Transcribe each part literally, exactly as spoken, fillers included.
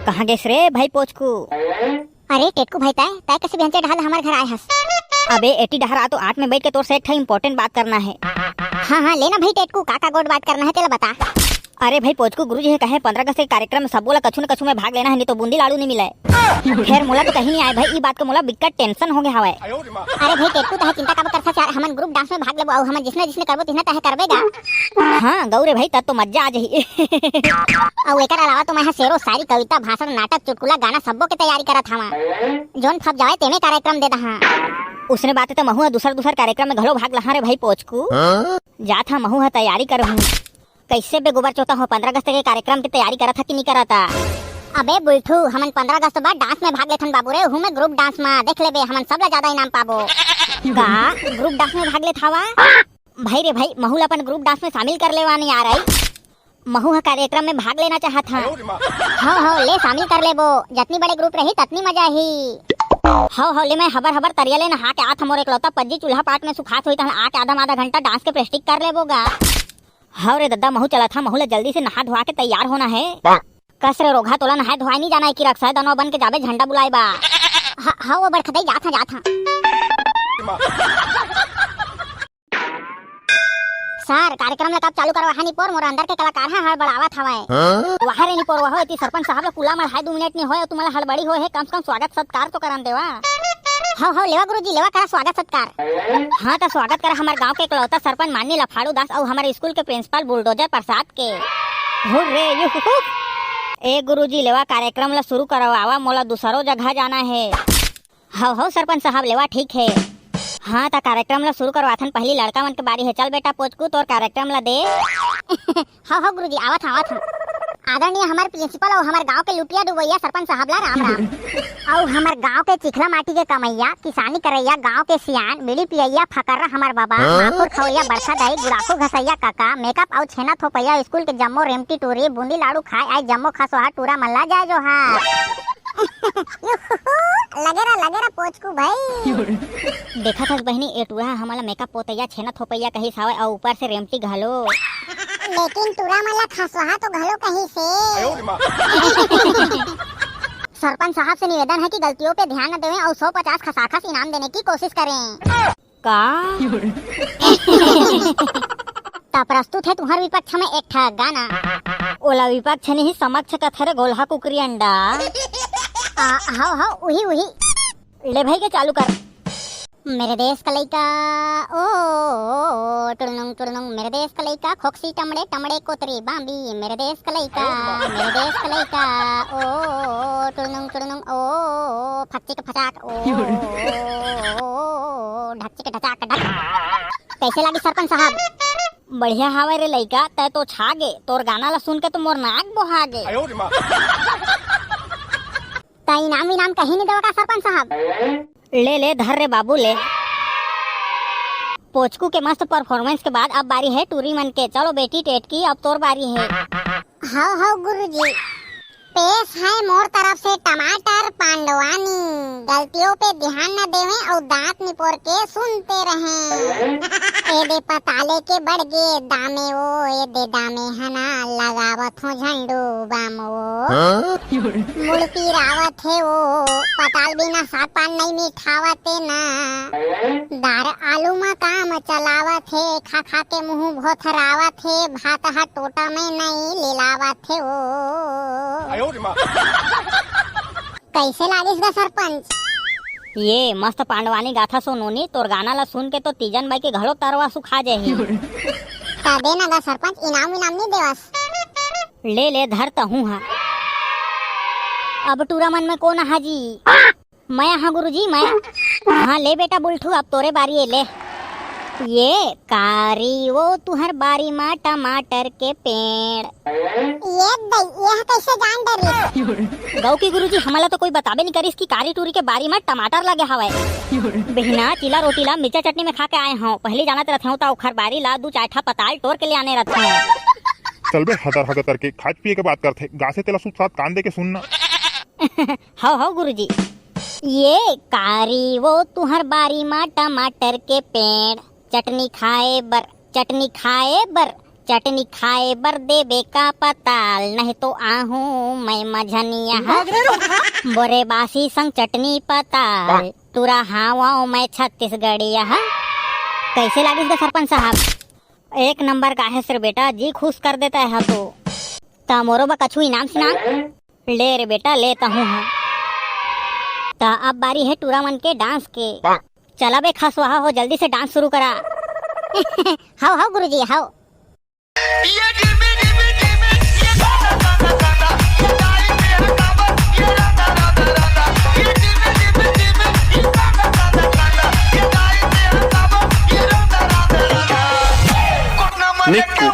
कहाँ गेस रे भाई पोचकू? अरे टेटकू भाई, तय तय कसे बिहंचे डहर हमर घर आए हस? अबे एटी डहर आ तो आठ में बैठ के तोर से एक ठा इंपॉर्टेंट बात करना है। हाँ हाँ, लेना भाई टेटकू, का का गोट बात करना है तेला बता। अरे भाई पोचकू, गुरुजी हे कहे पंद्रह अगस्त के कार्यक्रम में सबो ला कछु न कछु में भाग लेना है, नहीं तो बूंदी लाडू नहीं मिले। खैर मोला तो कहीं नहीं आए भाई, ई बात को मोला बिकट टेंशन हो गया हवय। अरे भाई टेटकू, तहे चिंता काबर करथस यार, हमन ग्रुप डांस में भाग लेबो अउ हमन जिसने जिसने करबो तिसने तहे करबे गा। हाँ गौरे भाई, तब तो मजा आ जाही। अउ एकर अलावा तो मैं ह शेरो, शायरी, कविता, भाषण, नाटक, चुटकुला, गाना सब्बो के तैयारी करत हवा। जोन फप जावे तेमे कार्यक्रम दे दहा। उसने बात तो महू ह दूसर दूसर कार्यक्रम में घलो भाग लहा रे भाई पोचकू। जात हा महू ह तैयारी करहूँ। कैसे बे गोबर चोता हो, पंद्रह अगस्त के कार्यक्रम की तैयारी करत हा कि नहीं करत हा? अबे बुलठू, हमन पंद्रह अगस्त बाद डांस में भाग लेथन बाबू रे, उहू में ग्रुप डांस में। देख लेबे, हमन सब ला ज्यादा इनाम पाबो। का? ग्रुप डांस में भाग लेत हवा? भाई रे भाई, महू ला अपन ग्रुप डांस में शामिल कर लेवा नहीं आ रही। महू ह कार्यक्रम में भाग लेना चाहत हा। हो हो, ले शामिल कर लेबो, जतनी बड़े ग्रुप रही ततनी मजा ही। हो हो, ले मैं हबर हबर तरिया ले नहा के आत हा, मोर एकलौता पज्जी चूल्हा पाट में सुखात होई, तहन आके आधा आधा घंटा डांस के प्रैक्टिस कर लेबो गा। हव रे दद्दा, महू चलत हा, महू ला जल्दी से नहा धोआ के तैयार होना है। कस रे रोगहा, तोला नहाए धोआए नहीं जाना है कि रक्सा दनवा बन के जाबे झंडा बुलाए बा। ह-, हव वो बड़खदई, जात हा, जात हा। सर, कार्यक्रम ला कब चालू करवा हा निपोर, मोर अंदर के कलाकार हा हड़बड़ावत हवय। हाँ? वाह रे निपोर, वाह, एती सरपंच साहब ला कुला मढ़ाए दू मिनट नहीं होए, तुम्हारा हड़बड़ी होए है, कम से कम स्वागत सत्कार तो करन देवा। हव हव, लेवा गुरुजी, लेवा, करा स्वागत सत्कार। हाँ, त स्वागत करा हमर गांव के इकलौता सरपंच माननीय लफाड़ू दास अउ हमर स्कूल के प्रिंसिपल बुलडोजर प्रसाद के। हुर्रे, युहुहु। ए गुरुजी, लेवा कार्यक्रम ला शुरू करवावा, मोला दूसरो जगह जाना हे। हव हव सरपंच साहब, लेवा ठीक हे। हाँ, त कार्यक्रम ला शुरू करवाथन, पहली लड़का मन के बारी हे। चल बेटा पोचकू, तोर कार्यक्रम ला दे। हव हव गुरुजी, आवत हव, आवत हव। आदरणीय हमर प्रिंसिपल अउ हमर गांव के लुटिया डुबैया सरपंच साहब ला राम राम। अउ हमर गांव के चिखला माटी के कमैया, किसानी करैया, गांव के सियान, बीड़ी पियैया फकर्रा हमर बाबा, हाँ? माखुर खवैया बरसा दाई, गुड़ाखू घसैया काका, मेकअप अउ छेना थोपैया स्कूल के जम्मो रेमटी टूरी, बूंदी लाडू खाए आए जम्मो खसोहा टूरा मन ला जय जोहार। लगे रह, लगे रह पोचकू भाई। देखत हस बहिनी, ए टूरा ह हमन ला मेकअप पोतैया, छेना थोपैया कहिस हवय अउ ऊपर से रेमटी घलो। लेकिन टूरा मन ला खसोहा तो घलो कहिस हे। सरपंच साहब से निवेदन है कि गलतियों पे ध्यान न देवें अउ सौ पचास खसाखस इनाम देने की कोशिश करें। का? त प्रस्तुत है तुम्हर विपक्ष में एक ठा गाना। ओला विपक्ष नहीं, समक्ष कथे रे, गोलहा कुकरी अंडा। आ, हव, हव, उही, उही। ले भाई के चालू कर। मेरे देश का लइका, ओ, ओ, ओ, टुड़नुंग, टुड़नुंग, मेरे देश का लइका, खोक्सी टमड़े, टमड़े कोतरी बांबी, मेरे देश का लइका, मेरे देश का लइका, ओ, ओ, ओ, टुड़नुंग, टुड़नुंग, ओ, ओ, ओ, फकचिक फचाक, ओ, ओ, ओ, ढकचिक ढचाक ढक। कैसे लागी सरपंच साहब? बढ़िया हावय रे लइका, तै तो छा गे, तोर गाना ला सुन के तो मोर नाक बोहा गे। त इनाम विनाम कहीं नहीं देवा का सरपंच साहब? ले ले धर रे बाबू ले। पोचकू के मस्त परफॉर्मेंस के बाद अब बारी है टूरी मन के। चलो बेटी टेटकी, अब तोर बारी है। हव हव गुरुजी, पेश है मोर तरफ से टमाटर पांडवानी। गलतियों पे ध्यान न देवें अउ दांत निपोर के सुनते रहें। ए दे पताले के बढ़ गे दामे ओ, ए दे दामे हना लगावत हो झंडू बाम ओ। हाँ? मुड़ पिरावत हे ओ, पताल बिना साग पान नहीं मिठावत ए ना। दार आलू म काम चलावत हे, खा खा के मुंह भोथरावत हे, भात ह टोटा में नहीं लिलावत हे ओ। कैसे लागिस गा सरपंच? ये मस्त पांडवानी गाथा सो नोनी, तोर गाना ला सुन के तो तीजन बाई के घलो तरवा सुखा जाही। त दे ना गा सरपंच, इनाम विनाम नहीं देवस। ले ले धर तहूं हा। अब टूरा मन में कौन आहा जी? मैं आहा गुरुजी, मैं। हाँ ले बेटा बुलठू, अब तोरे बारी ए ले। ये कारी वो तुहर बारी मा टमाटर के पेड़। ये दई, ये कैसे जान डरिस? गौ की गुरुजी, हमला तो कोई बताबे नहीं करिस कि कारी टूरी के बारी मा टमाटर लगे हवय। बिहना चीला रोटी ला मिर्चा चटनी में खा के आए हूँ। पहली जानत रहते हूँ तो ओखर बारी ला दू चार ठा पताल टोर के ले आने रहते हूँ। चल बे हदर हगतर के, खाए पिए के बात करथे, गासे तेला सुध साथ कान दे के सुन ना। हव हव गुरुजी। ये कारी वो तुहर बारी मा टमाटर के पेड़, चटनी खाए बर, चटनी खाए बर, चटनी खाए बर देबे का पताल, नहीं तो आहूं मैं मझनिया। बोरे बासी संग चटनी पताल, टूरा हावव मैं छत्तीसगढ़िया। कैसे लागिस गा सरपंच साहब? एक नंबर गाहेस रे बेटा, जी खुश कर देता है तू। त मोरो बर कछु इनाम सिनाम? ले रे बेटा, ले तहूं ह। त अब बारी है टूरा मन के डांस के। चला बे खसवाहा हो, जल्दी से डांस शुरू करा। हव हव गुरुजी हव। निक्कू।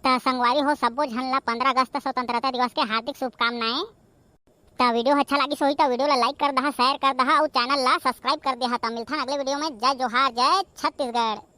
त संगवारी हो, सब्बो झन ला पंद्रह अगस्त स्वतंत्रता दिवस के हार्दिक शुभकामनाएं। त वीडियो अच्छा लागिस होही त वीडियो ला like कर दहा, share कर दहा अउ channel ला subscribe कर देहा। त मिलथन अगले वीडियो में। जय जोहार, जय छत्तीसगढ़।